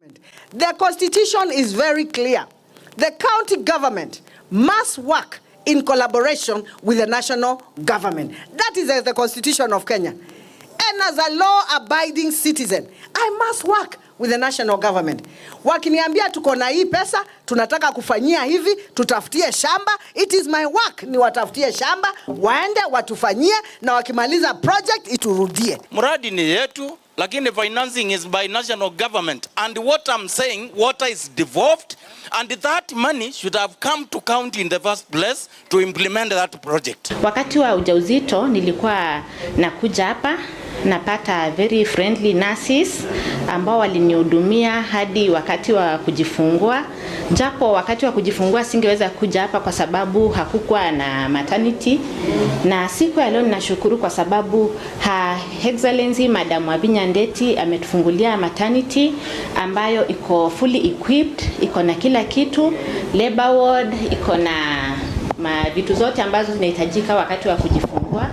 The constitution is very clear. The county government must work in collaboration with the national government. That is the constitution of Kenya. And as a law-abiding citizen, I must work with the national government. Wakiniambia tuko na hii pesa, tunataka kufanyia hivi, tutafutie shamba, it is my work niwatafutie shamba, waende watufanyie, na wakimaliza project iturudie. Mradi ni yetu, lakini financing is by national government. And what I'm saying, water is devolved, and that money should have come to county in the first place to implement that project. Wakati wa ujauzito nilikuwa nakuja hapa, napata very friendly nurses ambao walinihudumia hadi wakati wa kujifungua. Japo wakati wa kujifungua singeweza kuja hapa kwa sababu hakukuwa na maternity, na siku ya leo ninashukuru kwa sababu Her Excellency Madam Wavinya Ndeti ametufungulia maternity ambayo iko fully equipped, iko na kila kitu, labor ward, iko na ma vitu zote ambazo zinahitajika wakati wa kujifungua.